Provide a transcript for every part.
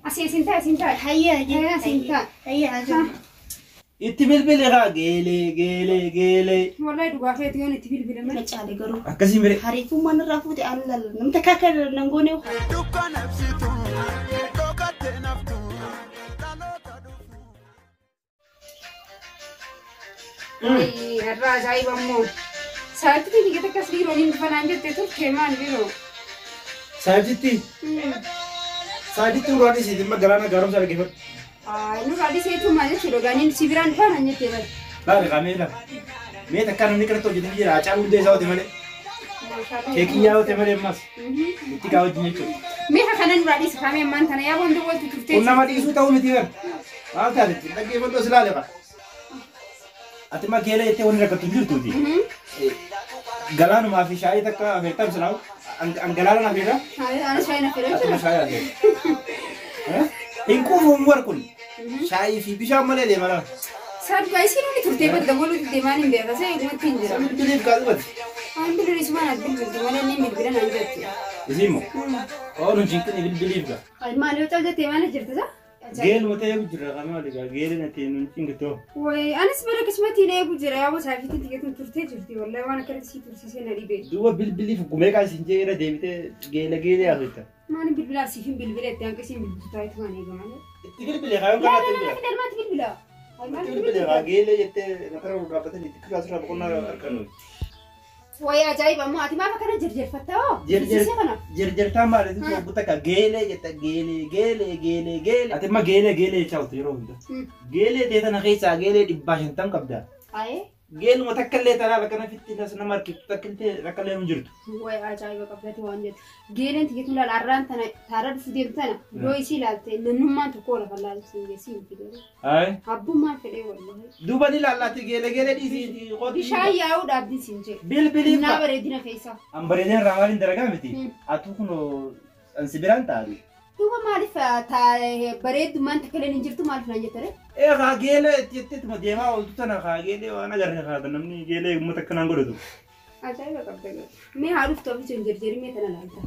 Asii asiin taa'e asiin taa'e. Hayyee hayyee. Asiin taa'e. Hayyee hayyee. Itti bilbili haa geelee geelee geelee. Wallahi dhugaa keetii yoon itti bilbile malee. Macaale garuu. Akkasii mire. Hariifummaan irraa fuute allal namta kakka nan goone. Dukkana ibsitu dhokattee naftu dhaloota dhufu. Irraa ajaa'iba immoo. Sa'aatii biyya takkas dhiiroo hin dhufanaan jettee turte maal biroo? Saayitti. Saayitti uraan isiitiin galaana gaaromsa dhaggeeffadhu. Nurraa dhiseetu maal jechuudha gaaniin si biraan dhufanaan jettee bari. Laali qaamee lafa. Mee takka namni kanatti hojjetee jira Haacaaluu Hundeessaa hojjete malee. Keekiyyaa hojjete malee ammas. Itti kaa wajjin jechuudha. Meeqa kana nurraa dhiisa kaamee ammaan tana yaa wanti waltu turtee. Kun nama dhiisuu ta'uu miti bara. Maal taate dhaggeeffadhu as ilaale bara. Ati ma keela jettee wanni rakkattu hin jirtuuti. Galaanumaa fi shaayii takka afeertaa bisilaawu. An galaana afeerra. Ana shaayii na fedha Ati ma jechuudha. shaayii afeerra. Hin quufamu war kun. Shaayii fi bishaan malee deema lafa. Saadgaa isiin hundi turtee badda waluu turtee maal hin beeka see eegumatti hin jira. Bilbiliif kaasubati. Waan bilbilu isumaan as bilbiltu malee inni bilbila naan jettu. Isiin moo? Oo nun cinqini bilbiliif gaa. Maal yoo cal jettee maal jirti sa? Geeluma ta'ee jira kan maali gaa geelina ta'e nun cinqitoo. Wayi anis bara kismatiin eegu jira yaa bosaa fi tiyyeetu turtee jirti wallahi waan akkana sii tursiisee na dhibe. Duuba bilbiliif gumee kaa isin jee irra deebitee geela geelee haasofta. Maani bilbilaa siif hin bilbile itti hanqisiin bilbiltu taayitu waan eega malee. Itti bilbilee kaa yoon Laa kanaatti laa bilbila. laa fidelmaatti bilbila. Itti bilbilee kaa geelee jettee makara dhaabbatanii itti kilaasirraa boqonnaa harkanu. Wayi ajaa'iba ammoo ati maaf akkana jarjarfatta hoo? Tursiisee kana. Jarjartaan maali tu takka geelee jetta geelee geelee geelee geelee. Ati imma geelee geelee jechaa jirtu yeroo hunda. Geelee ta'e tana keessaa geelee 550 qabda. Ayee. Geeluma takka illee tanaa bakka nafitti nas nama harkiftu takka illee takka illee hin jirtu. Wayi ajaa'iba qabdati waan jettu. Geeleen tiyyeetu laal arraan tana taara dhufu deemtu tana yoo isii ilaalte namnummaan tokko lafa laaltu hin geessi hin fidu. Ayi. Abbummaan fedhee wallahi. Duuba ni ilaallaatti geelee geelee dhiisii qotii. Bishaan yaa'uu dhaabdin siin jedhe. Bilbiliif. Naa bareedina keessaa. An bareedina irraa maaliin dalagaa miti? Atuu kunoo an si biraan taa'u. Duuba maaliif bareeddummaan takka illee hin jirtu maaliif naan jettare? Ee kaa geelee jetteetuma deemaa ooltu tana kaa geelee waan agarre kaa namni geelee uummata akkanaan godhatu. Ajaa'iba qabda garuu. Mee haa dhuftu ofiis hin jarjarin mee tana laalta.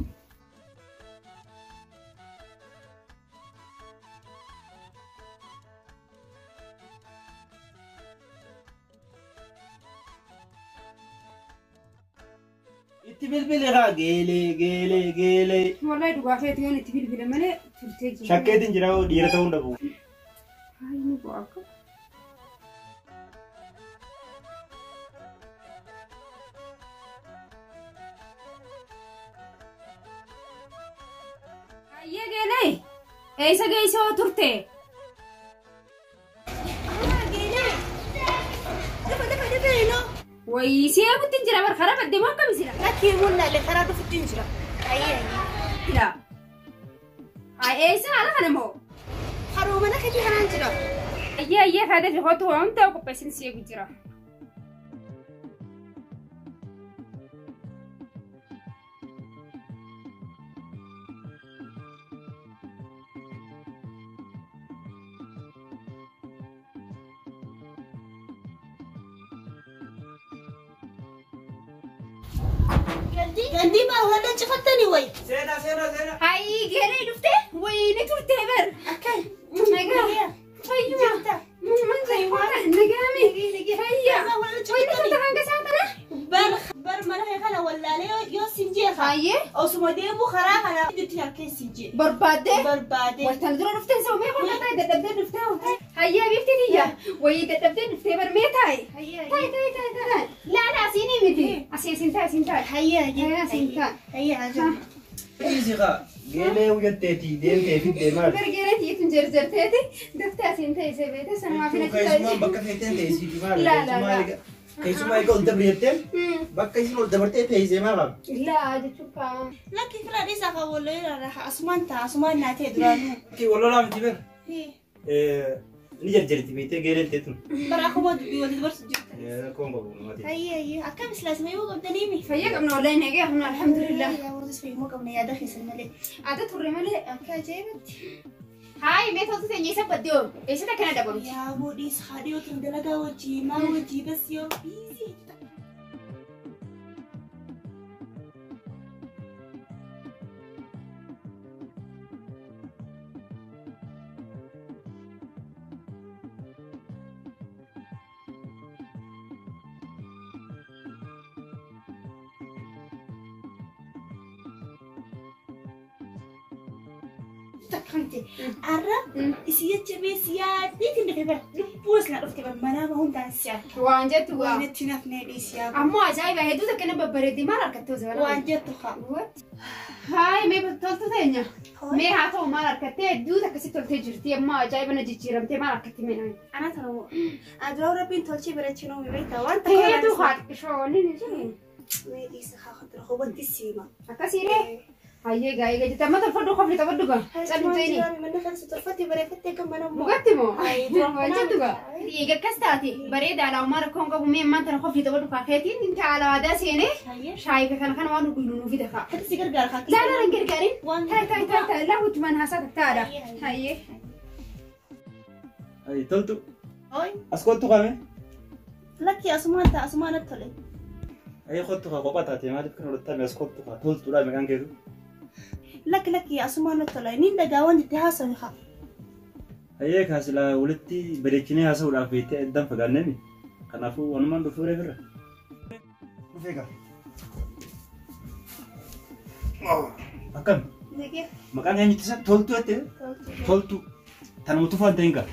Itti bilbili kaa geelee geelee geelee. Wallahi dhugaa keetii yoon itti bilbile malee turtee jirti. Shakkeetiin jira hoo dhiira ta'uu hin dhabu. Hayi ni bu'aa akka. Hayyee geelee eessa geessoo turte? Dafa dafa dafa inoo. Wayii si eegutti hin jira bar karaa baddee moo akkam sila? Lakkii mul'aale karaa dhufutti hin jira. Hayyee hayyee. Jira. Hayi eessa haala kana moo? Haroo mana keetii kanaan jira. Hayyee hayyee kaatee fi kootu waan ta'u qopheessin si eegu jira. Gandii maa wallan cifattanii wayi. Seenaa seenaa seenaa. Hayi geelee dhuftee wayii ni turtee bar. Akkam. Nagaa. Fayyuma. Nagaame. Fayyaa. Wayii ni turte hanga isaa tana? Bar bar mana kee kana wallaalee yoo sin jeeqa. Hayyee. Osuma deemu karaa kana itti harkee sin jee. Barbaaddee. Barbaadee. Wayii dura dhuftee isa mee kun taa'e dadhabdee dhuftee. Hayyee bifti tiyya. Wayii dadhabdee dhuftee bar mee taa'e. Hayyee Taa'e taa'e taa'e taa'e. Laala asiin miti. Asii asiin taa'e asiin taa'e. hayyee hayyee. Asiin taa'e. Hayyee hayyee. Dhiisi kaa geelee jetteetii deemtee fiddee maali? Gargeeree tiyyeetu jarjarteeti daftee asiin ta'e isa beete sanumaa fi natti Keessumaan taa'e. bakka feeteen teessii maali? Laa laa laa. Keessumaa egaa ol dabre jetteen bakka isin ol dabartee teessee maal qaba? Laa jechuun kaa. Lakki fira dhiisaa kan wallee asumaan ta'a asumaan naa ta'e duraanuu. Wallolaa miti bar. Ni jarjarti beektee geeleen teetun. Bara akkuma dubbii walii dabarsu jirta. Rakkoon qabu namatti. Hayyee hayyee akkam islaas mayyuu qabdanii mi? Fayyaa qabna wallahi nagee qabna alhamdulillah. Yaa warri fayyummaa qabna yaada keessan malee. Ata turre malee. Akka ajaa'ibatti. Hayi mee toltu teenya isa baddee oolu eessatti akkana dhabamti? Yaa boodhiis haadhii yoo dalagaa wajjii maa wajjii bas yoo biizii. takkamte. Arra isii jecha beesi yaaddeetiin dhufe bara lubbuu isin dhufte bara manaa bahuun taasisaa. Waan jettu gaa. Waan itti nafnee dhiisi yaa. Ammoo ajaa'iba hedduu takka nama babbareeddi maal harkattee osoo Waan jettu haa. Haay mee toltu teenya. Mee haa ta'u maal harkattee hedduu takka si toltee jirti ammoo ajaa'iba na jijjiiramtee maal harkattee mee naan. Ana tana adura rabbiin tolchee bareechinuu beektaa waan takka. Teetu haa xiqqishoo ni jiru. Mee dhiisi haa khatira hubanti siima. Akkasiiree. Hayyee gaa eega jette amma tolfadhu qofni taphadhu gaa. Callu ta'ini. Manna kana si tolfatte bareeffattee kan mana immoo. Bugatti moo? Waan jettu gaa. Eega akkas taate bareedaadha uumaa rakkoon qabu mee ammaan tana qofni taphadhu kaakeetiin inta haala waadaa seenee shaayii kana kana waan dhugnu nuu fida kaa. Hati si gargaara kaa. Laa laa hin gargaarin. Waan Ta'i ta'i ta'i ta'i laa wajjumaan haasaa tattaadha. Hayyee. Ay toltu. Oi. As kottu qame. Lakki asumaan ta'a asumaan natti tole. Ay kottu kaa kophaa taate maaliif kan walitti as kottu kaa toltuudha maqaan keetu. Lakki lakki asumaan natti tole. Niin dhagaa waan itti haasawu haa. Hayyee kaasilaa walitti bareechinee haasa'uudhaaf beektee addaan fagaannemi. Kanaafuu wanumaan dhufuu reefirra. Dhufee gaa. Akkam? Nagee. Maqaan eenyutti isa toltuu jettee? Toltuu. Tanuma tufaan ta'in gaa.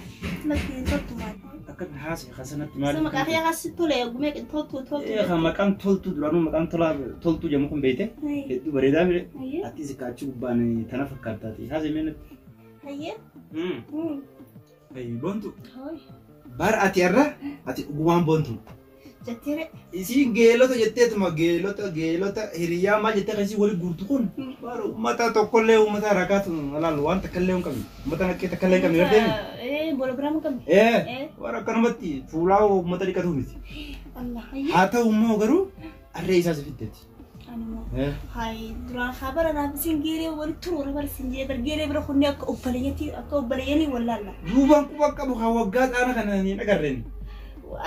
Lakki toltu maal? Akkam haasa'e kasanatti maali? Sama maqaa kee kaasi tole gumee toltu toltu. Ee kan maqaan toltuu duraanuu maqaan tolaa toltuu jedhamu kun beekte hedduu bareedaa mire. Ati kaachuu gubbaan tana fakkaattaati. Haasa'e mee natti. Hayyee. Hayyee boontu. Bar ati irra ati dhugumaan boontu. Jetteere. Isiin geelota jetteetuma geelota geelota hiriyaa maal jettee kan isii wali guurtu kun bar uummata tokkollee uummata rakaatu laal waan takkallee hin qabne uummata nakkee takkallee hin qabne gartee. Ee bola biraa hin qabne. Ee warra akkanumatti fuulaa uummata dhiqatu miti. Allah. Haa ta'u immoo garuu harree isaa si fitteeti. Animo. Hayi duraan habara naaf isin geeree wali turuura bara isin jee bar geeree bira kunni akka obboleeyyatii akka obboleeyyanii wallaalla. Duubaan quba qabu haa waggaa xaana kana hin agarreen.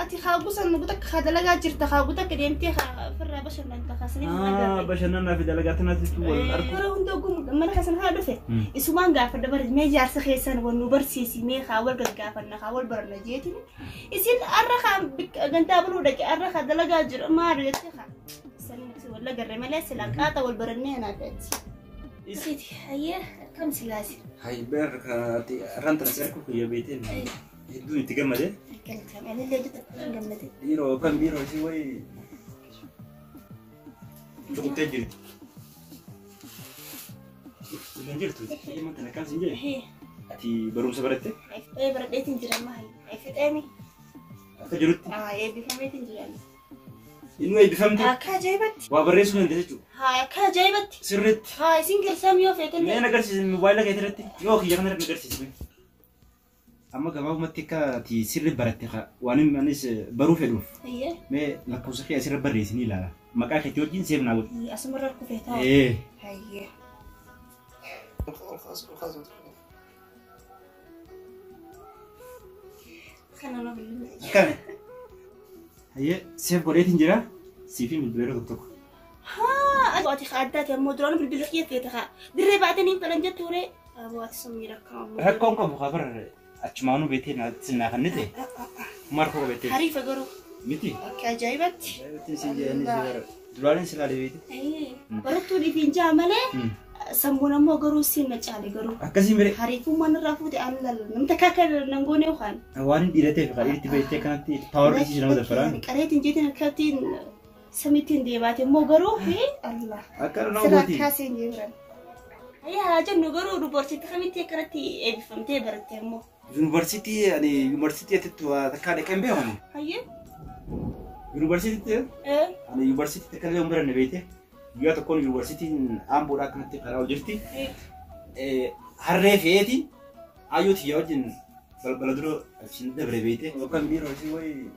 Ati haa gusan nuguta haa dalagaa jirta haa guta akka deemtee haa firraa bashannanta haa saniif hin agarre. Bashannanaa fi dalagaa tanaatti wal argu. Yeroo hunda ogummaa mana keessan haa dhufe. Isumaan gaafadha bara mee jaarsa keessan wal nu barsiisi mee haa wal gaggaafanna haa wal baranna jeetiin. Isin arra haa gantaa buluu dhaqe arra haa dalagaa jiru maal jettee haa. Walla garee malee sila qaata wal barannee anaafeeti. Isiiti hayyee akkam silaasi. Hayi ber ati arraan tana si arku kiyya beekteen hedduun itti gammadee. Galchame anillee hojii tokko hin gammade. Dhiiroo kan biiroo isii wayi tuqxee jirti. Hin jirtu. Dhimma tana kam siin jedhe? Ati barumsa baratte? Ee baradheetiin jira amma hayi. Fixeemi. Akka jirutti? Haa eebbifameetiin jira. Inni eebbifamte? Akka ajaa'ibatti. Waa barreessuu dandeessa jechuudha. Haa akka ajaa'ibatti. Sirriitti. Haa isin garsaam yoo feetan. Mee na agarsiisi moobaayila kee irratti yoo kiyya kana irratti na agarsiisi. Amma gabaabumatti akka ati sirri baratte waan inni anis baruu fedhuuf. Mee lakkoofsa kee asirra barreessinii ilaala. Maqaa keetii wajjin seef naa godhi. Asumarra kufee ta'a. Ee. Hayyee. Kana nama bilbilaa. Akkami? Hayyee seef godheetiin jira. Siifiin bilbileera tokko tokko. Haa ati addaati ammoo duraan bilbila kiyya feete haa. Dirree baatanii hin falan jettu ree. Aboo ati summii rakkamu. Rakkoon qabu haa bara achumaanuu beektee naa kan ta'e. Markoo beektee. Hariifa garuu. Miti. Akka ajaa'ibatti. Ajaa'ibatti siin jedhanii si bara. Duraanin si ilaalee beekte. Barattuu dhiifiin jaa malee sammuun ammoo garuu siin na caale garuu. Akkasiin bire. Hariifummaan irraa fuute aan laala. Namta kakka nan goone yookaan. Waan hin dhiirateef kan dhiirti beektee kanatti paawar dhiisii nama dafaraan. Qareetiin jeetiin akkaattiin samiitiin deebaate immoo garuu Allah. Akka nama gooti. Sirraa kaaseen jeebiran. Yaa jennu garuu yuunivarsiitii kamitti akkanatti eebbifamtee baratte immoo. Yuunivarsiitii ani yuunivarsiitii atitti waa takkaa dhaqeen beekamu. Hayyee. Yuunivarsiitiitti ani yuunivarsiitii takka illee hin baranne beekte. Guyyaa tokkoon yuunivarsiitiin Amboodhaa akkanatti karaa ol jirti. Harree fe'eeti ayyoo tiyyaa wajjin balbala dura achiin dabre beekte. Yookaan biiroo isii wayi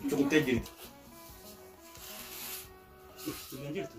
tuqxee jirti. Hin jirtu.